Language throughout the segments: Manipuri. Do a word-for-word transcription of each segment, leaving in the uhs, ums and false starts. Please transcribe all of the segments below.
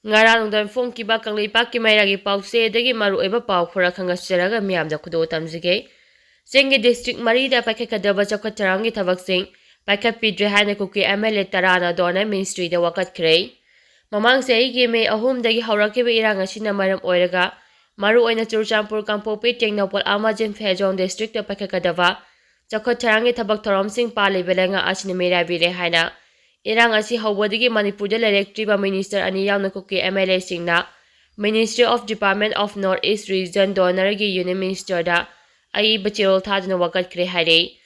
ꯉꯔꯥꯡ ꯅꯨꯡꯗꯥꯡ ꯐꯣꯡꯈꯤꯕ ꯀꯪꯂꯩꯄꯥꯛꯀꯤ ꯃꯩꯔꯥꯒꯤ ꯄꯥꯎꯆꯦꯗꯒꯤ ꯃꯔꯨꯑꯣꯏꯕ ꯄꯥꯎ ꯈꯔ ꯈꯪꯒꯠꯆꯔꯒ ꯃꯤꯌꯥꯝꯗ ꯈꯨꯗꯣꯜ ꯇꯝꯖꯒꯦ꯫ ꯆꯤꯡꯒꯤ district ꯃꯔꯤꯗ ꯄꯥꯏꯈꯠꯀꯗꯕ ꯆꯥꯎꯈꯠ ꯊꯧꯔꯥꯡꯒꯤ ꯊꯕꯛꯁꯤꯡ ꯄꯥꯏꯈꯠꯄꯤꯗ꯭ꯔꯦ ꯍꯥꯏꯅ ꯀꯨꯀꯤ M L A ꯇꯔꯥꯅ Donor Ministry ꯗ ꯋꯥꯀꯠꯈ꯭ꯔꯦ꯫ ꯃꯃꯥꯡ ꯆꯍꯤꯒꯤ ꯃꯦ ꯑꯍꯨꯝꯗꯒꯤ ꯍꯧꯔꯛꯈꯤꯕ ꯏꯔꯥꯡ ꯑꯁꯤꯅ ꯃꯔꯝ ꯑꯣꯏꯔꯒ ꯃꯔꯨꯑꯣꯏꯅ ꯆꯨꯔꯆꯥꯟꯄꯨꯔ, ꯀꯥꯡꯄꯣꯛꯄꯤ, ꯇꯦꯡꯅꯧꯄꯜ ꯑꯃꯗꯤ ꯐꯦꯖꯣꯡ district ꯇ ꯄꯥꯏꯈꯠꯀꯗꯕ ꯆꯥꯎꯈꯠ ꯊꯧꯔꯥꯡꯒꯤ ꯊꯕꯛ ꯊꯧꯔꯝꯁꯤꯡ ꯄꯥꯜꯂꯤꯕ ꯂꯩꯉꯥꯛ ꯑꯁꯤꯅ ꯃꯤꯔꯥꯏꯕꯤꯔꯦ ꯍꯥꯏꯅ ꯏꯔꯥꯡ ꯑꯁꯤ ꯍꯧꯕꯗꯒꯤ ꯃꯅꯤꯄꯨꯔꯗ ꯂꯩꯔꯛꯇ꯭ꯔꯤꯕ minister ꯑꯅꯤ ꯌꯥꯎꯅ ꯀꯨꯀꯤ M L A ꯁꯤꯡꯅ Ministry of Department of North East Region Donor ꯒꯤ Union Minister ꯗ ꯑꯏꯕ ꯆꯦꯔꯣꯜ ꯊꯥꯗꯨꯅ ꯋꯥꯀꯠꯈ꯭ꯔꯦ ꯍꯥꯏꯔꯦ꯫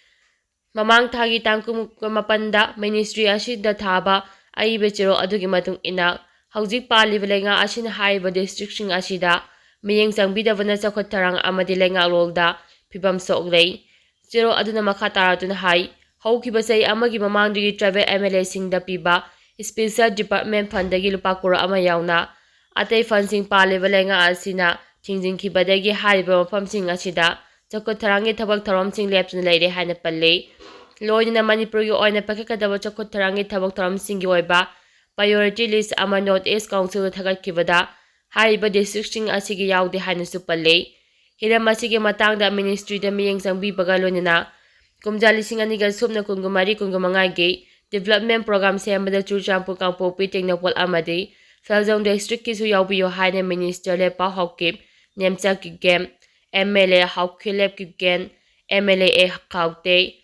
ꯃꯃꯥꯡ ꯊꯥꯒꯤ ꯇꯥꯡ ꯀꯨꯟꯃꯥꯄꯟꯗ ministry ꯑꯁꯤꯗ ꯊꯥꯕ ꯑꯏꯕ ꯆꯦꯔꯣꯜ ꯑꯗꯨꯒꯤ ꯃꯇꯨꯡ ꯏꯟꯅ, ꯍꯧꯖꯤꯛ ꯄꯥꯜꯂꯤꯕ ꯂꯩꯉꯥꯛ ꯑꯁꯤꯅ ꯍꯥꯏꯔꯤꯕ district ꯁꯤꯡ ꯑꯁꯤꯗ ꯃꯤꯠꯌꯦꯡ ꯆꯪꯕꯤꯗꯕꯅ ꯆꯥꯎꯈꯠ ꯊꯧꯔꯥꯡ ꯑꯃꯗꯤ ꯂꯩꯉꯥꯛꯂꯣꯟꯗ ꯐꯤꯕꯝ ꯁꯣꯛꯂꯦ꯫ ꯆꯦꯔꯣꯜ ꯑꯗꯨꯅ ꯃꯈꯥ ꯇꯥꯔꯗꯨꯅ ꯍꯥꯏ, ꯍꯧꯈꯤꯕ ꯆꯍꯤ ꯑꯃꯒꯤ ꯃꯃꯥꯡꯗꯒꯤ tribal M L A ꯁꯤꯡꯗ ꯄꯤꯕ special department fund ꯗꯒꯤ ꯂꯨꯄꯥ ꯀ꯭ꯔꯣꯔ ꯑꯃ ꯌꯥꯎꯅ ꯑꯇꯩ fund ꯁꯤꯡ ꯄꯥꯜꯂꯤꯕ ꯂꯩꯉꯥꯛ ꯑꯁꯤꯅ ꯊꯤꯡꯖꯤꯟꯈꯤꯕꯗꯒꯤ ꯍꯥꯏꯔꯤꯕ ꯃꯐꯝꯁꯤꯡ ꯑꯁꯤꯗ ꯆꯥꯎꯈꯠ ꯊꯧꯔꯥꯡꯒꯤ ꯊꯕꯛ ꯊꯧꯔꯝꯁꯤꯡ ꯂꯦꯞꯇꯨꯅ ꯂꯩꯔꯦ ꯍꯥꯏꯅ ꯄꯜꯂꯤ꯫ ꯂꯣꯏꯅꯅ ꯃꯅꯤꯄꯨꯔꯒꯤ ꯑꯣꯏꯅ ꯄꯥꯏꯈꯠꯀꯗꯕ ꯆꯥꯎꯈꯠ ꯊꯧꯔꯥꯡꯒꯤ ꯊꯕꯛ ꯊꯧꯔꯝꯁꯤꯡꯒꯤ ꯑꯣꯏꯕ priority list ꯑꯃ North East Council ꯗ ꯊꯥꯒꯠꯈꯤꯕꯗ ꯍꯥꯏꯔꯤꯕ district ꯁꯤꯡ ꯑꯁꯤꯒꯤ ꯌꯥꯎꯗꯦ ꯍꯥꯏꯅꯁꯨ ꯄꯜꯂꯤ꯫ ꯍꯤꯔꯝ ꯑꯁꯤꯒꯤ ꯃꯇꯥꯡꯗ ministry ꯗ ꯃꯤꯠꯌꯦꯡ ꯆꯪꯕꯤꯕꯒ ꯂꯣꯏꯅꯅ ꯀꯨꯝꯖꯥ ꯂꯤꯁꯤꯡ ꯑꯅꯤꯒ ꯁꯨꯞꯅ ꯀꯨꯟꯒ ꯃꯔꯤ ꯀꯨꯟꯒ ꯃꯉꯥꯒꯤ development program ꯁꯦꯝꯕꯗ ꯆꯨꯔꯆꯥꯟꯄꯨꯔ, ꯀꯥꯡꯄꯣꯛꯄꯤ, ꯇꯦꯡꯅꯧꯄꯜ ꯑꯃꯗꯤ ꯐꯦꯜꯖꯣꯡ district ꯀꯤꯁꯨ ꯌꯥꯎꯕꯤꯌꯨ ꯍꯥꯏꯅ minister ꯂꯦꯄꯥꯎ Haokip, Nemcha Kipgen, M L A ꯍꯥꯎꯈꯤꯂꯦꯞ Kipgen, M L A ꯑꯦ ꯈꯥꯎꯇꯦ,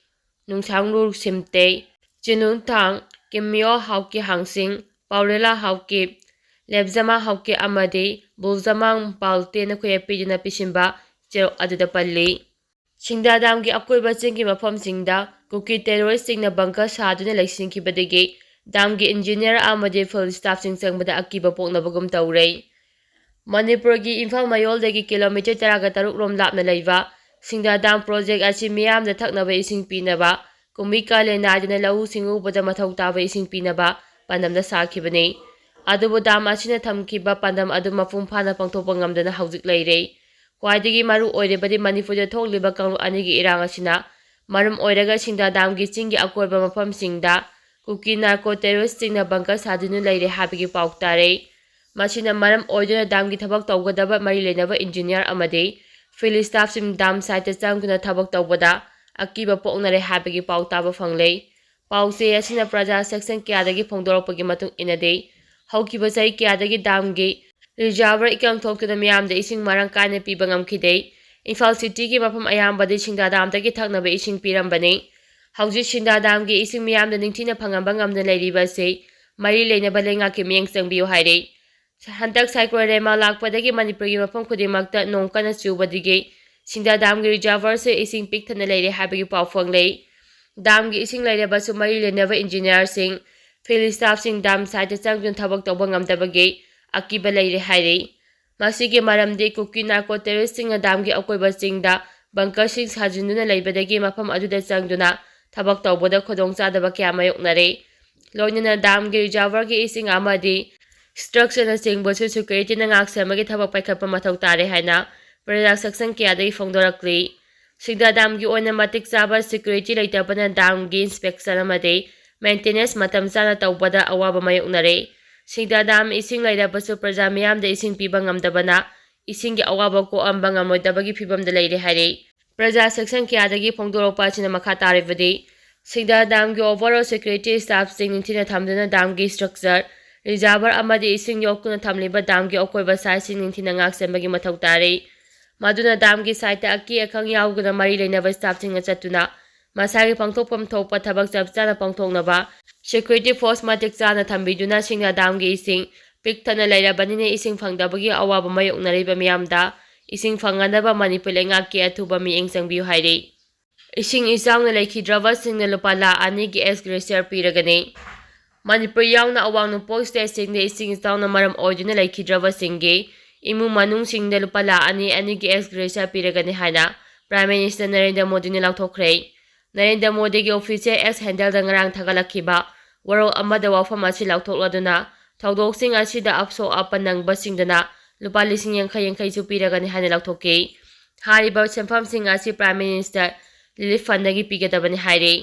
ꯅꯨꯡꯁꯥꯡꯂꯨ ꯁꯤꯝꯇꯦ, ꯆꯤꯅꯨꯡꯊꯥꯡ, ꯀꯤꯝꯃꯤꯌꯣ ꯍꯥꯎꯀꯤ ꯍꯥꯡꯁꯤꯡ, ꯄꯥꯎꯂꯦꯂꯥ ꯍꯥꯎꯀꯤ, ꯂꯦꯞꯖꯃꯥ ꯍꯥꯎꯀꯤ ꯑꯃꯗꯤ ꯕꯨꯜꯖꯃꯥꯡ ꯄꯥꯜꯇꯦꯅ ꯈꯨꯌꯦꯛ ꯄꯤꯗꯨꯅ ꯄꯤꯁꯤꯟꯕ ꯆꯦꯔꯣꯜ ꯑꯗꯨꯗ ꯄꯜꯂꯤ꯫ ꯁꯤꯡꯗꯥ dam ꯒꯤ ꯑꯀꯣꯏꯕ ꯆꯤꯡꯒꯤ ꯃꯐꯝꯁꯤꯡꯗ ꯀꯨꯀꯤ terrorist ꯁꯤꯡꯅ bunker ꯁꯥꯗꯨꯅ ꯂꯩꯁꯤꯟꯈꯤꯕꯗꯒꯤ dam ꯒꯤ engineer ꯑꯃꯗꯤ field staff ꯁꯤꯡ ꯆꯪꯕꯗ ꯑꯀꯤꯕ ꯄꯣꯛꯅꯕꯒꯨꯝ ꯇꯧꯔꯦ꯫ ꯃꯅꯤꯄꯨꯔꯒꯤ ꯏꯝꯐꯥꯜ ꯃꯌꯣꯜꯗꯒꯤ kilometre ꯇꯔꯥꯒ ꯇꯔꯨꯛ ꯔꯣꯝ ꯂꯥꯞꯅ ꯂꯩꯕ ꯁꯤꯡꯗꯥ dam project ꯑꯁꯤ ꯃꯤꯌꯥꯝꯗ ꯊꯛꯅꯕ ꯏꯁꯤꯡ ꯄꯤꯅꯕ, ꯀꯨꯝꯃꯤ ꯀꯥꯂꯦꯟ ꯅꯥꯏꯗꯅ ꯂꯧꯎ ꯁꯤꯡꯎꯕꯗ ꯃꯊꯧ ꯇꯥꯕ ꯏꯁꯤꯡ ꯄꯤꯅꯕ ꯄꯥꯟꯗꯝꯗ ꯁꯥꯈꯤꯕꯅꯤ꯫ ꯑꯗꯨꯕꯨ dam ꯑꯁꯤꯅ ꯊꯝꯈꯤꯕ ꯄꯥꯟꯗꯝ ꯑꯗꯨ ꯃꯄꯨꯡ ꯐꯥꯅ ꯄꯥꯡꯊꯣꯛꯄ ꯉꯝꯗꯅ ꯍꯧꯖꯤꯛ ꯂꯩꯔꯦ꯫ ꯈ꯭ꯋꯥꯏꯗꯒꯤ ꯃꯔꯨ ꯑꯣꯏꯔꯤꯕꯗꯤ ꯃꯅꯤꯄꯨꯔꯗ ꯊꯣꯛꯂꯤꯕ ꯀꯥꯡꯂꯨꯞ ꯑꯅꯤꯒꯤ ꯏꯔꯥꯡ ꯑꯁꯤꯅ ꯃꯔꯝ ꯑꯣꯏꯔꯒ ꯁꯤꯡꯗꯥ dam ꯒꯤ ꯆꯤꯡꯒꯤ ꯑꯀꯣꯏꯕ ꯃꯐꯝꯁꯤꯡꯗ ꯀꯨꯀꯤ narco terrorist ꯁꯤꯡꯅ bunker ꯁꯥꯗꯨꯅ ꯂꯩꯔꯦ ꯍꯥꯏꯕꯒꯤ ꯄꯥꯎ ꯇꯥꯔꯦ꯫ ꯃꯁꯤꯅ ꯃꯔꯝ ꯑꯣꯏꯗꯨꯅ ꯗꯥꯝꯒꯤ ꯊꯕꯛ ꯇꯧꯒꯗꯕ ꯃꯔꯤ ꯂꯩꯅꯕ ꯏꯟꯖꯤꯅꯤꯌꯥꯔ ꯑꯃꯗꯤ ꯐꯤꯜ ꯁ꯭ꯇꯥꯐꯁꯤꯡ ꯗꯥꯝ ꯁꯥꯏꯠꯇ ꯆꯪꯗꯨꯅ ꯊꯕꯛ ꯇꯧꯕꯗ ꯑꯀꯤꯕ ꯄꯣꯛꯅꯔꯦ ꯍꯥꯏꯕꯒꯤ ꯄꯥꯎ ꯇꯥꯕ ꯐꯪꯂꯦ꯫ ꯄꯥꯎꯆꯦ ꯑꯁꯤꯅ ꯄ꯭ꯔꯖꯥ ꯁꯦꯛꯁꯟ ꯀꯌꯥꯗꯒꯤ ꯐꯣꯡꯗꯣꯔꯛꯄꯒꯤ ꯃꯇꯨꯡ ꯏꯟꯅꯗꯤ, ꯍꯧꯈꯤꯕ ꯆꯍꯤ ꯀꯌꯥꯗꯒꯤ ꯗꯥꯝꯒꯤ ꯔꯤꯖꯥꯔꯚꯔ ꯏꯀꯪ ꯊꯣꯛꯇꯨꯅ ꯃꯤꯌꯥꯝꯗ ꯏꯁꯤꯡ ꯃꯔꯥꯡ ꯀꯥꯏꯅ ꯄꯤꯕ ꯉꯝꯈꯤꯗꯦ꯫ ꯏꯝꯐꯥꯜ ꯁꯤꯇꯤꯒꯤ ꯃꯐꯝ ꯑꯌꯥꯝꯕꯗꯤ ꯁꯤꯡꯗꯥ ꯗꯥꯝꯗꯒꯤ ꯊꯛꯅꯕ ꯏꯁꯤꯡ ꯄꯤꯔꯝꯕꯅꯤ꯫ ꯍꯧꯖꯤꯛ ꯁꯤꯡꯗꯥ ꯗꯥꯝꯒꯤ ꯏꯁꯤꯡ ꯃꯤꯌꯥꯝꯗ ꯅꯤꯡꯊꯤꯅ ꯐꯪꯍꯟꯕ ꯉꯝꯗꯅ ꯂꯩꯔꯤꯕ ꯑꯁꯤ ꯃꯔꯤ ꯂꯩꯅꯕ ꯂꯩꯉꯥꯛꯀꯤ ꯃꯤꯠꯌꯦꯡ ꯆꯪꯕꯤꯌꯨ ꯍꯥꯏꯔꯤ꯫ ꯍꯟꯗꯛ ꯁꯥꯏꯀ꯭ꯂꯣꯟ ꯔꯦꯃꯥ ꯂꯥꯛꯄꯗꯒꯤ ꯃꯅꯤꯄꯨꯔꯒꯤ ꯃꯐꯝ ꯈꯨꯗꯤꯡꯃꯛꯇ ꯅꯣꯡ ꯀꯟꯅ ꯆꯨꯕꯗꯒꯤ ꯁꯤꯡꯗꯥ ꯗꯥꯝꯒꯤ ꯔꯤꯖꯥꯔꯚꯔꯁꯦ ꯏꯁꯤꯡ ꯄꯤꯛ ꯊꯟꯅ ꯂꯩꯔꯦ ꯍꯥꯏꯕꯒꯤ ꯄꯥꯎ ꯐꯪꯂꯦ꯫ ꯗꯥꯝꯒꯤ ꯏꯁꯤꯡ ꯂꯩꯔꯕꯁꯨ ꯃꯔꯤ ꯂꯩꯅꯕ ꯏꯟꯖꯤꯅꯤꯌꯥꯔꯁꯤꯡ, ꯐꯤꯜ ꯁ꯭ꯇꯥꯐꯁꯤꯡ ꯗꯥꯝ ꯁꯥꯏꯠꯇ ꯆꯪꯗꯨꯅ ꯊꯕꯛ ꯇꯧꯕ ꯉꯝꯗꯕꯒꯤ ꯑꯀꯤꯕ ꯂꯩꯔꯦ ꯍꯥꯏꯔꯤ꯫ ꯃꯁꯤꯒꯤ ꯃꯔꯝꯗꯤ ꯀꯨꯀꯤ ꯅꯥꯔꯀꯣ ꯇꯦꯔꯣꯔꯤꯁꯁꯤꯡꯅ ꯗꯥꯝꯒꯤ ꯑꯀꯣꯏꯕꯁꯤꯡꯗ ꯕꯪꯀꯔꯁꯤꯡ ꯁꯥꯖꯤꯟꯗꯨꯅ ꯂꯩꯕꯗꯒꯤ ꯃꯐꯝ ꯑꯗꯨꯗ ꯆꯪꯗꯨꯅ ꯊꯕꯛ ꯇꯧꯕꯗ ꯈꯨꯗꯣꯡꯆꯥꯗꯕ ꯀꯌꯥ ꯃꯥꯌꯣꯛꯅꯔꯦ꯫ ꯂꯣꯏꯅꯅ ꯗꯥꯝꯒꯤ ꯔꯤꯖꯥꯔꯚꯔꯒꯤ ꯏꯁꯤꯡ ꯑꯃꯗꯤ ꯁ꯭ꯇ꯭ꯔꯛꯆꯔꯅꯆꯤꯡꯕꯁꯨ ꯁꯦꯀ꯭ꯌꯨꯔꯤꯇꯤꯅ ꯉꯥꯛ ꯁꯦꯟꯕꯒꯤ ꯊꯕꯛ ꯄꯥꯏꯈꯠꯄ ꯃꯊꯧ ꯇꯥꯔꯦ ꯍꯥꯏꯅ ꯄ꯭ꯔꯖꯥ ꯁꯦꯛꯁꯟ ꯀꯌꯥꯗꯒꯤ ꯐꯣꯡꯗꯣꯔꯛꯂꯤ꯫ ꯁꯤꯡꯗꯥ ꯗꯥꯝꯒꯤ ꯑꯣꯏꯅ ꯃꯇꯤꯛ ꯆꯥꯕ ꯁꯦꯀ꯭ꯌꯨꯔꯤꯇꯤ ꯂꯩꯇꯕꯅ ꯗꯥꯝꯒꯤ ꯏꯟꯁꯄꯦꯛꯁꯟ ꯑꯃꯗꯤ ꯃꯦꯟꯇꯦꯅꯦꯟꯁ ꯃꯇꯝ ꯆꯥꯅ ꯇꯧꯕꯗ ꯑꯋꯥꯕ ꯃꯥꯌꯣꯛꯅꯔꯦ꯫ ꯁꯤꯡꯗꯥ ꯗꯥꯝ ꯏꯁꯤꯡ ꯂꯩꯔꯕꯁꯨ ꯄ꯭ꯔꯖꯥ ꯃꯤꯌꯥꯝꯗ ꯏꯁꯤꯡ ꯄꯤꯕ ꯉꯝꯗꯕꯅ ꯏꯁꯤꯡꯒꯤ ꯑꯋꯥꯕ ꯀꯣꯛꯍꯟꯕ ꯉꯝꯂꯣꯏꯗꯕꯒꯤ ꯐꯤꯕꯝꯗ ꯂꯩꯔꯦ ꯍꯥꯏꯔꯤ꯫ ꯄ꯭ꯔꯖꯥ ꯁꯦꯛꯁꯟ ꯀꯌꯥꯗꯒꯤ ꯐꯣꯡꯗꯣꯔꯛꯄ ꯑꯁꯤꯅ ꯃꯈꯥ ꯇꯥꯔꯤꯕꯗꯤ, ꯁꯤꯡꯗꯥ ꯗꯥꯝꯒꯤ ꯑꯣꯚꯔꯑꯣꯜ ꯁꯦꯀ꯭ꯌꯨꯔꯤꯇꯤ ꯁ꯭ꯇꯥꯐꯁꯤꯡ ꯅꯤꯡꯊꯤꯅ ꯊꯝꯗꯨꯅ ꯗꯥꯝꯒꯤ ꯁ꯭ꯇ꯭ꯔꯛꯆꯔ, ꯔꯤꯖꯥꯔꯚꯔ ꯑꯃꯗꯤ ꯏꯁꯤꯡ ꯌꯣꯛꯇꯨꯅ ꯊꯝꯂꯤꯕ ꯗꯥꯝꯒꯤ ꯑꯀꯣꯏꯕ ꯁꯥꯏꯠꯁꯤꯡ ꯅꯤꯡꯊꯤꯅ ꯉꯥꯛ ꯁꯦꯟꯕꯒꯤ ꯃꯊꯧ ꯇꯥꯔꯤ꯫ ꯃꯗꯨꯅ ꯗꯥꯝꯒꯤ ꯁꯥꯏꯠꯇ ꯑꯀꯤ ꯑꯈꯪ ꯌꯥꯎꯗꯅ ꯃꯔꯤ ꯂꯩꯅꯕ ꯁ꯭ꯇꯥꯐꯁꯤꯡꯅ ꯆꯠꯇꯨꯅ ꯃꯁꯥꯒꯤ ꯄꯥꯡꯊꯣꯛꯐꯝ ꯊꯣꯛꯄ ꯊꯕꯛ ꯆꯞ ꯆꯥꯅ ꯄꯥꯡꯊꯣꯛꯅꯕ ꯁꯦꯀ꯭ꯌꯨꯔꯤꯇꯤ ꯐꯣꯔꯁ ꯃꯇꯤꯛ ꯆꯥꯅ ꯊꯝꯕꯤꯗꯨꯅ ꯁꯤꯡꯗꯥ ꯗꯥꯝꯒꯤ ꯏꯁꯤꯡ ꯄꯤꯛ ꯊꯟꯅ ꯂꯩꯔꯕꯅꯤꯅ ꯏꯁꯤꯡ ꯐꯪꯗꯕꯒꯤ ꯑꯋꯥꯕ ꯃꯥꯌꯣꯛꯅꯔꯤꯕ ꯃꯤꯌꯥꯝꯗ ꯏꯁꯤꯡ ꯐꯪꯍꯟꯅꯕ ꯃꯅꯤꯄꯨꯔ ꯂꯩꯉꯥꯛꯀꯤ ꯑꯊꯨꯕ ꯃꯤꯠꯌꯦꯡ ꯆꯪꯕꯤꯌꯨ ꯍꯥꯏꯔꯤ꯫ ꯏꯁꯤꯡ ꯏꯆꯥꯎꯅ ꯂꯩꯈꯤꯗ꯭ꯔꯕꯁꯤꯡꯅ ꯂꯨꯄꯥ ꯂꯥꯈ ꯑꯅꯤꯒꯤ ꯑꯦꯛꯁ ꯒ꯭ꯔꯦꯁꯤꯌꯔ ꯄꯤꯔꯒꯅꯤ꯫ ꯃꯅꯤꯄꯨꯔ ꯌꯥꯎꯅ ꯑꯋꯥꯡ ꯅꯣꯡꯄꯣꯛ ꯁ꯭ꯇꯦꯠꯁꯤꯡꯗ ꯏꯁꯤꯡ ꯏꯆꯥꯎꯅ ꯃꯔꯝ ꯑꯣꯏꯗꯨꯅ ꯂꯩꯈꯤꯗ꯭ꯔꯕꯁꯤꯡꯒꯤ ꯏꯃꯨꯡ ꯃꯅꯨꯡꯁꯤꯡꯗ ꯂꯨꯄꯥ ꯂꯥꯈ ꯑꯅꯤ ꯑꯅꯤꯒꯤ ꯑꯦꯛꯁ ꯒ꯭ꯔꯦꯁꯤꯌꯔ ꯄꯤꯔꯒꯅꯤ ꯍꯥꯏꯅ ꯄ꯭ꯔꯥꯏꯝ ꯃꯤꯅꯤꯁꯇꯔ ꯅꯔꯦꯟꯗ꯭ꯔ ꯃꯣꯗꯤꯅ ꯂꯥꯎꯊꯣꯛꯈ꯭ꯔꯦ꯫ ꯅꯔꯦꯟꯗ꯭ꯔ ꯃꯣꯗꯤꯒꯤ ꯑꯣꯐꯤꯁꯤꯌꯦꯜ ꯑꯦꯛꯁ ꯍꯦꯟꯗꯜꯗ ꯉꯔꯥꯡ ꯊꯥꯒꯠꯂꯛꯈꯤꯕ ꯋꯥꯔꯣꯜ ꯑꯃꯗ ꯋꯥꯐꯝ ꯑꯁꯤ ꯂꯥꯎꯊꯣꯛꯂꯗꯨꯅ, ꯊꯧꯗꯣꯛꯁꯤꯡ ꯑꯁꯤꯗ ꯑꯁꯣꯛ ꯑꯄꯟ ꯅꯪꯕꯁꯤꯡꯗꯅ ꯂꯨꯄꯥ ꯂꯤꯁꯤꯡ ꯌꯥꯡꯈꯩ ꯌꯥꯡꯈꯩꯁꯨ ꯄꯤꯔꯒꯅꯤ ꯍꯥꯏꯅ ꯂꯥꯎꯊꯣꯛꯈꯤ꯫ ꯍꯥꯏꯔꯤꯕ ꯁꯦꯟꯐꯝꯁꯤꯡ ꯑꯁꯤ ꯄ꯭ꯔꯥꯏꯝ ꯃꯤꯅꯤꯁꯇꯔ ꯔꯤꯂꯤꯐ ꯐꯟꯗꯒꯤ ꯄꯤꯒꯗꯕꯅꯤ ꯍꯥꯏꯔꯤ꯫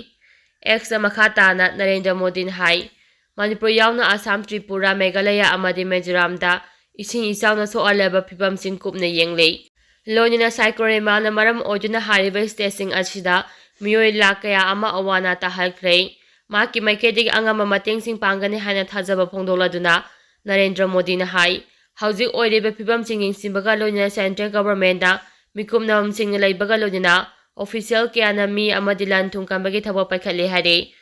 ꯑꯦꯛꯁꯇ ꯃꯈꯥ ꯇꯥꯅ ꯅꯔꯦꯟꯗ꯭ꯔ ꯃꯣꯗꯤꯅ ꯍꯥꯏ, ꯃꯅꯤꯄꯨꯔ ꯌꯥꯎꯅ ꯑꯁꯥꯝ, ꯇ꯭ꯔꯤꯄꯨꯔꯥ, ꯃꯦꯘꯥꯂꯌꯥ ꯑꯃꯗꯤ ꯃꯤꯖꯣꯔꯥꯝꯗ ꯏꯁꯤꯡ ꯏꯆꯥꯎꯅ ꯁꯣꯛꯍꯜꯂꯕ ꯐꯤꯕꯝꯁꯤꯡ ꯀꯨꯞꯅ ꯌꯦꯡꯂꯤ꯫ ꯂꯣꯏꯅꯅ ꯁꯥꯏꯀ꯭ꯂꯣꯟ ꯔꯦꯃꯥꯜꯅ ꯃꯔꯝ ꯑꯣꯏꯗꯨꯅ ꯍꯥꯏꯔꯤꯕ ꯁ꯭ꯇꯦꯠꯁꯤꯡ ꯑꯁꯤꯗ ꯃꯤꯑꯣꯏ ꯂꯥꯈ ꯀꯌꯥ ꯑꯃ ꯑꯋꯥ ꯑꯅꯥ ꯇꯥꯍꯟꯈ꯭ꯔꯦ꯫ ꯃꯍꯥꯛꯀꯤ ꯃꯥꯏꯀꯩꯗꯒꯤ ꯑꯉꯝꯕ ꯃꯇꯦꯡꯁꯤꯡ ꯄꯥꯡꯒꯅꯤ ꯍꯥꯏꯅ ꯊꯥꯖꯕ ꯐꯣꯡꯗꯣꯛꯂꯗꯨꯅ ꯅꯔꯦꯟꯗ꯭ꯔ ꯃꯣꯗꯤꯅ ꯍꯥꯏ, ꯍꯧꯖꯤꯛ ꯑꯣꯏꯔꯤꯕ ꯐꯤꯕꯝꯁꯤꯡ ꯌꯦꯡꯁꯤꯟꯕꯒ ꯂꯣꯏꯅꯅ ꯁꯦꯟꯇ꯭ꯔꯦꯜ ꯒꯚꯔꯟꯃꯦꯟꯠꯇ ꯃꯤꯀꯨꯞꯅꯕꯁꯤꯡꯅ ꯂꯩꯕꯒ ꯂꯣꯏꯅꯅ ꯑꯣꯐꯤꯁꯤꯌꯦꯜ ꯀꯌꯥꯅ ꯃꯤ ꯑꯃꯗꯤ ꯂꯟ ꯊꯨꯝ ꯀꯟꯕꯒꯤ ꯊꯕꯛ ꯄꯥꯏꯈꯠꯂꯦ ꯍꯥꯏꯔꯤ꯫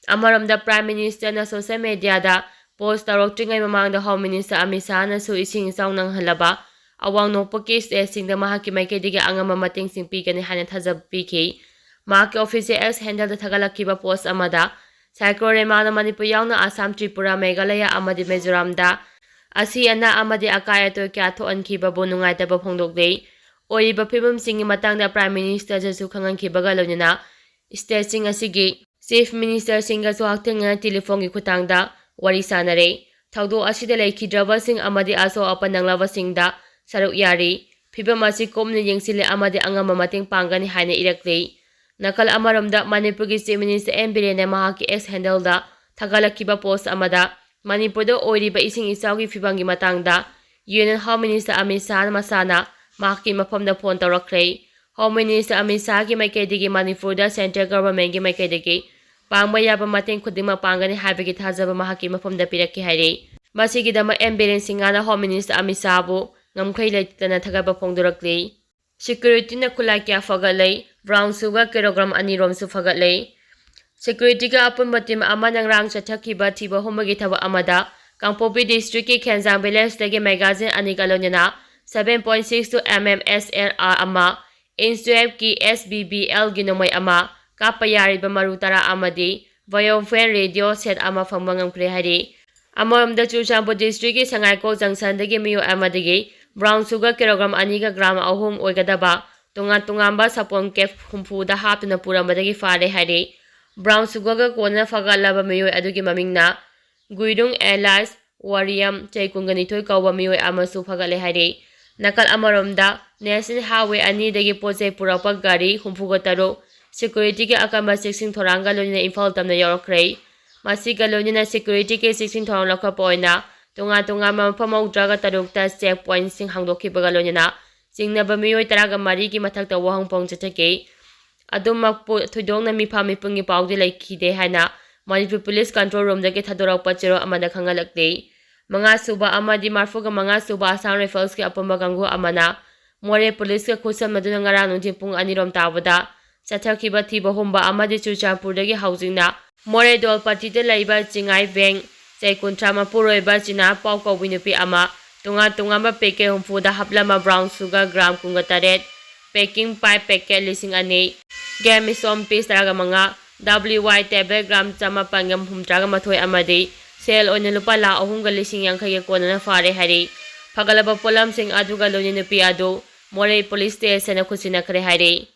ꯑꯃꯔꯣꯝꯗ ꯄ꯭ꯔꯥꯏꯝ ꯃꯤꯅꯤꯁꯇꯔꯅ ꯁꯣꯁꯤꯌꯦꯜ ꯃꯦꯗꯤꯌꯥꯗ ꯄꯣꯁ ꯇꯧꯔꯛꯇ꯭ꯔꯤꯉꯩ ꯃꯃꯥꯡꯗ ꯍꯣꯝ ꯃꯤꯅꯤꯁꯇꯔ ꯑꯃꯤꯠ ꯁꯥꯍꯅꯁꯨ ꯏꯁꯤꯡ ꯏꯆꯥꯎ ꯅꯪꯍꯜꯂꯕ ꯑꯋꯥꯡ ꯅꯣꯡꯄꯣꯛꯀꯤ ꯁ꯭ꯇꯦꯠꯁꯤꯡꯗ ꯃꯍꯥꯛꯀꯤ ꯃꯥꯏꯀꯩꯗꯒꯤ ꯑꯉꯝꯕ ꯃꯇꯦꯡꯁꯤꯡ ꯄꯤꯒꯅꯤ ꯍꯥꯏꯅ ꯊꯥꯖꯕ ꯄꯤꯈꯤ꯫ ꯃꯍꯥꯛꯀꯤ ꯑꯣꯐꯤꯁꯤꯌꯦꯜ ꯑꯦꯛꯁ ꯍꯦꯟꯗꯜꯗ ꯊꯥꯒꯠꯂꯛꯈꯤꯕ ꯄꯣꯁ ꯑꯃꯗ, ꯁꯥꯏꯀ꯭ꯂꯣꯟ ꯔꯦꯃꯥꯜꯅ ꯃꯅꯤꯄꯨꯔ ꯌꯥꯎꯅ ꯑꯁꯥꯝ, ꯇ꯭ꯔꯤꯄꯨꯔꯥ, ꯃꯦꯘꯥꯂꯌꯥ ꯑꯃꯗꯤ ꯃꯤꯖꯣꯔꯥꯝꯗ ꯑꯁꯤ ꯑꯅꯥ ꯑꯃꯗꯤ ꯑꯀꯥꯏ ꯑꯇꯣꯏ ꯀꯌꯥ ꯊꯣꯛꯍꯟꯈꯤꯕꯕꯨ ꯅꯨꯡꯉꯥꯏꯇꯕ ꯐꯣꯡꯗꯣꯛꯂꯤ꯫ ꯑꯣꯏꯔꯤꯕ ꯐꯤꯕꯝꯁꯤꯡꯒꯤ ꯃꯇꯥꯡꯗ ꯄ꯭ꯔꯥꯏꯝ ꯃꯤꯅꯤꯁꯇꯔꯗꯁꯨ ꯈꯪꯍꯟꯈꯤꯕꯒ ꯂꯣꯏꯅꯅ ꯁ꯭ꯇꯦꯠꯁꯤꯡ ꯑꯁꯤꯒꯤ ꯆꯤꯐ ꯃꯤꯅꯤꯁꯇꯔꯁꯤꯡꯒꯁꯨ ꯍꯛꯊꯦꯡꯅꯅ ꯇꯦꯂꯤꯐꯣꯟꯒꯤ ꯈꯨꯠꯊꯥꯡꯗ ꯋꯥꯔꯤ ꯁꯥꯅꯔꯦ꯫ ꯊꯧꯗꯣꯛ ꯑꯁꯤꯗ ꯂꯩꯈꯤꯗ꯭ꯔꯕꯁꯤꯡ ꯑꯃꯗꯤ ꯑꯁꯣꯛ ꯑꯄꯟ ꯅꯪꯂꯕꯁꯤꯡꯗ ꯁꯔꯨꯛ ꯌꯥꯔꯤ꯫ ꯐꯤꯕꯝ ꯑꯁꯤ ꯀꯨꯞꯅ ꯌꯦꯡꯁꯤꯜꯂꯦ ꯑꯃꯗꯤ ꯑꯉꯝꯕ ꯃꯇꯦꯡ ꯄꯥꯡꯒꯅꯤ ꯍꯥꯏꯅ ꯏꯔꯛꯂꯤ꯫ ꯅꯥꯀꯜ ꯑꯃꯔꯣꯝꯗ, ꯃꯅꯤꯄꯨꯔꯒꯤ ꯆꯤꯐ ꯃꯤꯅꯤꯁꯇꯔ ꯑꯦꯟ ꯕꯤꯔꯦꯟꯅ ꯃꯍꯥꯛꯀꯤ ꯑꯦꯛꯁ ꯍꯦꯟꯗꯜꯗ ꯊꯥꯒꯠꯂꯛꯈꯤꯕ ꯄꯣꯁ ꯑꯃꯗ, ꯃꯅꯤꯄꯨꯔꯗ ꯑꯣꯏꯔꯤꯕ ꯏꯁꯤꯡ ꯏꯆꯥꯎꯒꯤ ꯐꯤꯕꯝꯒꯤ ꯃꯇꯥꯡꯗ union home minister Amit Shah ꯃꯁꯥꯅ ꯃꯍꯥꯛꯀꯤ ꯃꯐꯝꯗ ꯐꯣꯟ ꯇꯧꯔꯛꯈ꯭ꯔꯦ꯫ ꯍꯣꯝ ꯃꯤꯅꯤꯁꯇꯔ ꯑꯃꯤꯠ ꯁꯥꯍꯒꯤ ꯃꯥꯏꯀꯩꯗꯒꯤ ꯃꯅꯤꯄꯨꯔꯗ ꯁꯦꯟꯇ꯭ꯔꯦꯜ ꯒꯚꯔꯟꯃꯦꯟꯠꯀꯤ ꯃꯥꯏꯀꯩꯗꯒꯤ ꯄꯥꯡꯕ ꯌꯥꯕ ꯃꯇꯦꯡ ꯈꯨꯗꯤꯡꯃꯛ ꯄꯥꯡꯒꯅꯤ ꯍꯥꯏꯕꯒꯤ ꯊꯥꯖꯕ ꯃꯍꯥꯛꯀꯤ ꯃꯐꯝꯗ ꯄꯤꯔꯛꯈꯤ ꯍꯥꯏꯔꯤ꯫ ꯃꯁꯤꯒꯤꯗꯃꯛ ꯑꯦꯟ ꯕꯤꯔꯦꯟ ꯁꯤꯡꯍꯅ ꯍꯣꯝ ꯃꯤꯅꯤꯁꯇꯔ ꯑꯃꯤꯠ ꯁꯥꯍꯕꯨ ꯉꯝꯈꯩ ꯂꯩꯇꯅ ꯊꯥꯒꯠꯄ ꯐꯣꯡꯗꯣꯔꯛꯂꯤ꯫ ꯁꯦꯀ꯭ꯌꯨꯔꯤꯇꯤꯅ ꯈꯨꯠꯂꯥꯏ ꯀꯌꯥ ꯐꯒꯠꯂꯦ꯫ ꯕ꯭ꯔꯥꯎꯟ ꯁꯨꯒꯔ ꯀꯤꯂꯣꯒ꯭ꯔꯥꯝ ꯑꯅꯤꯔꯣꯝꯁꯨ ꯐꯒꯠꯂꯦ꯫ ꯁꯦꯀ꯭ꯌꯨꯔꯤꯇꯤꯒ ꯑꯄꯨꯟꯕ ꯇꯤꯝ ꯑꯃꯅ ꯉꯔꯥꯡ ꯆꯠꯊꯈꯤꯕ ꯊꯤꯕ ꯍꯨꯝꯕꯒꯤ ꯊꯕꯛ ꯑꯃꯗ ꯀꯥꯡꯄꯣꯛꯄꯤ ꯗꯤꯁꯇ꯭ꯔꯤꯛꯀꯤ ꯈꯦꯟꯖꯥꯡ ꯚꯤꯂꯦꯖꯇꯒꯤ ꯃꯦꯒꯥꯖꯤꯟ ꯑꯅꯤꯒ ꯂꯣꯏꯅꯅ seven point six two M M S L R ꯑꯃ, ꯏꯟꯆ twelve ꯀꯤ S B B L ꯒꯤ ꯅꯣꯡꯃꯩ ꯑꯃ, ꯀꯥꯞꯄ ꯌꯥꯔꯤꯕ ꯃꯔꯨ ꯇꯔꯥ ꯑꯃꯗꯤ ꯕꯥꯏꯑꯣꯐꯦꯟ ꯔꯦꯗꯤꯑꯣ ꯁꯦꯠ ꯑꯃ ꯐꯪꯕ ꯉꯝꯈ꯭ꯔꯦ ꯍꯥꯏꯔꯤ꯫ ꯑꯃꯔꯣꯝꯗ, ꯆꯨꯔꯆꯥꯟꯄꯨꯔ ꯗꯤꯁꯇ꯭ꯔꯤꯛꯀꯤ ꯁꯉꯥꯏꯀꯣꯛ ꯖꯪꯁꯟꯗꯒꯤ ꯃꯤꯑꯣꯏ ꯑꯃꯗꯒꯤ ꯕ꯭ꯔꯥꯎꯟ ꯁꯨꯒꯔ ꯀꯤꯂꯣꯒ꯭ꯔꯥꯝ ꯑꯅꯤꯒ ꯒ꯭ꯔꯥꯝ ꯑꯍꯨꯝ ꯑꯣꯏꯒꯗꯕ ꯇꯣꯉꯥꯟ ꯇꯣꯉꯥꯟꯕ ꯁꯥꯄꯣꯟ ꯀꯦꯞ ꯍꯨꯝꯐꯨꯗ ꯍꯥꯞꯇꯨꯅ ꯄꯨꯔꯝꯕꯗꯒꯤ ꯐꯥꯔꯦ ꯍꯥꯏꯔꯤ꯫ ꯕ꯭ꯔꯥꯎꯟ ꯁꯨꯒꯔꯒ ꯀꯣꯟꯅꯅ ꯐꯒꯠꯂꯕ ꯃꯤꯑꯣꯏ ꯑꯗꯨꯒꯤ ꯃꯃꯤꯡꯅ ꯒꯨꯏꯔꯨꯡ ꯑꯦꯂꯥꯏꯁ ꯋꯥꯔꯤꯌꯝ, ꯆꯍꯤ ꯀꯨꯟꯒ ꯅꯤꯊꯣꯏ ꯀꯧꯕ ꯃꯤꯑꯣꯏ ꯑꯃꯁꯨ ꯐꯒꯠꯂꯦ ꯍꯥꯏꯔꯤ꯫ ꯅꯥꯀꯜ ꯑꯃꯔꯣꯝꯗ, ꯅꯦꯁꯅꯦꯜ ꯍꯥꯏꯋꯦ ꯑꯅꯤꯗꯒꯤ ꯄꯣꯠ ꯆꯩ ꯄꯨꯔꯛꯄ ꯒꯥꯔꯤ ꯍꯨꯝꯐꯨꯒ ꯇꯔꯨꯛ ꯁꯦꯀ꯭ꯌꯨꯔꯤꯇꯤꯒꯤ ꯑꯀꯟꯕ ꯆꯦꯛꯁꯤꯟ ꯊꯧꯔꯥꯡꯒ ꯂꯣꯏꯅꯅ ꯏꯝꯐꯥꯜ ꯇꯝꯅ ꯌꯧꯔꯛꯈ꯭ꯔꯦ꯫ ꯃꯁꯤꯒ ꯂꯣꯏꯅꯅ ꯁꯦꯀ꯭ꯌꯨꯔꯤꯇꯤꯒꯤ ꯆꯦꯛꯁꯤꯟ ꯊꯧꯔꯥꯡ ꯂꯧꯈꯠꯄ ꯑꯣꯏꯅ ꯇꯣꯉꯥꯟ ꯇꯣꯉꯥꯟꯕ ꯃꯐꯝ ꯃꯧꯗ꯭ꯔꯥꯒ ꯇꯔꯨꯛꯇ ꯆꯦꯛ ꯄꯣꯏꯟꯠꯁꯤꯡ ꯍꯥꯡꯗꯣꯛꯈꯤꯕꯒ ꯂꯣꯏꯅꯅ ꯆꯤꯡꯅꯕ ꯃꯤꯑꯣꯏ ꯇꯔꯥꯒ ꯃꯔꯤꯒꯤ ꯃꯊꯛꯇ ꯋꯥꯍꯪ ꯐꯣꯡ ꯆꯠꯊꯈꯤ꯫ ꯑꯗꯨꯃꯛꯄꯨ ꯊꯣꯏꯗꯣꯛꯅ ꯃꯤꯐꯥ ꯃꯤꯄꯨꯝꯒꯤ ꯄꯥꯎꯗꯤ ꯂꯩꯈꯤꯗꯦ ꯍꯥꯏꯅ ꯃꯅꯤꯄꯨꯔ ꯄꯨꯂꯤꯁ ꯀꯟꯇ꯭ꯔꯣꯜ ꯔꯨꯝꯗꯒꯤ ꯊꯥꯗꯣꯔꯛꯄ ꯆꯦꯔꯣꯜ ꯑꯃꯗ ꯈꯪꯍꯜꯂꯛꯂꯤ꯫ ꯃꯉꯥꯁꯨꯕ ꯑꯃꯗꯤ ꯃꯔꯤꯐꯨꯒ ꯃꯉꯥꯁꯨꯕ ꯑꯁꯥꯝ ꯔꯥꯏꯐꯜꯁꯀꯤ ꯑꯄꯨꯟꯕ ꯀꯥꯡꯕꯨ ꯑꯃꯅ ꯃꯣꯔꯦ ꯄꯨꯂꯤꯁꯀ ꯈꯨꯠꯁꯝꯅꯗꯨꯅ ꯉꯔꯥꯡ ꯅꯨꯡꯊꯤꯜ ꯄꯨꯡ ꯑꯅꯤꯔꯣꯝ ꯇꯥꯕꯗ ꯆꯠꯊꯈꯤꯕ ꯊꯤꯕ ꯍꯨꯝꯕ ꯑꯃꯗꯤ ꯆꯨꯔꯆꯥꯟꯄꯨꯔꯗꯒꯤ ꯍꯧꯖꯤꯛꯅ ꯃꯣꯔꯦ ꯗꯣꯜꯄꯇꯤꯗ ꯂꯩꯕ ꯆꯤꯡꯉꯥꯏ ꯕꯦꯡ ꯆꯍꯤ ꯀꯨꯟꯊ꯭ꯔꯥ ꯃꯄꯨꯔꯣꯏꯕ ꯆꯤꯅꯥ ꯄꯥꯎ ꯀꯧꯕꯤ ꯅꯨꯄꯤ ꯑꯃ ꯇꯣꯉꯥꯟ ꯇꯣꯉꯥꯟꯕ ꯄꯦꯀꯦꯠ ꯍꯨꯝꯐꯨꯗ ꯍꯥꯞꯂꯝꯕ ꯕ꯭ꯔꯥꯎꯟ ꯁꯨꯒꯔ ꯒ꯭ꯔꯥꯝ ꯀꯨꯟꯒ ꯇꯔꯦꯠ, ꯄꯦꯀꯤꯡ ꯄꯥꯏꯞ ꯄꯦꯀꯦꯠ ꯂꯤꯁꯤꯡ ꯑꯅꯤ, ꯒꯦꯝ ꯏꯁꯇꯣꯝ ꯄꯤꯁ ꯇꯔꯥꯒ ꯃꯉꯥ, ꯗꯕ꯭ꯂꯤꯎ ꯋꯥꯏ ꯇꯦꯕ꯭ꯂꯦꯠ ꯒ꯭ꯔꯥꯝ ꯆꯃꯥꯄꯟꯒ ꯍꯨꯝꯐꯨꯇꯔꯥꯒ ꯃꯥꯊꯣꯏ ꯑꯃꯗꯤ ꯁꯦꯜ ꯑꯣꯏꯅ ꯂꯨꯄꯥ ꯂꯥꯈ ꯑꯍꯨꯝꯒ ꯂꯤꯁꯤꯡ ꯌꯥꯡꯈꯩꯒ ꯀꯣꯟꯅꯅ ꯐꯥꯔꯦ ꯍꯥꯏꯔꯤ꯫ ꯐꯒꯠꯂꯕ ꯄꯣꯠꯂꯝꯁꯤꯡ ꯑꯗꯨꯒ ꯂꯣꯏꯅ ꯅꯨꯄꯤ ꯑꯗꯨ ꯃꯣꯔꯦ ꯄꯨꯂꯤꯁ ꯁ꯭ꯇꯦꯁꯟꯗ ꯈꯨꯠꯁꯤꯟꯅꯈ꯭ꯔꯦ ꯍꯥꯏꯔꯤ꯫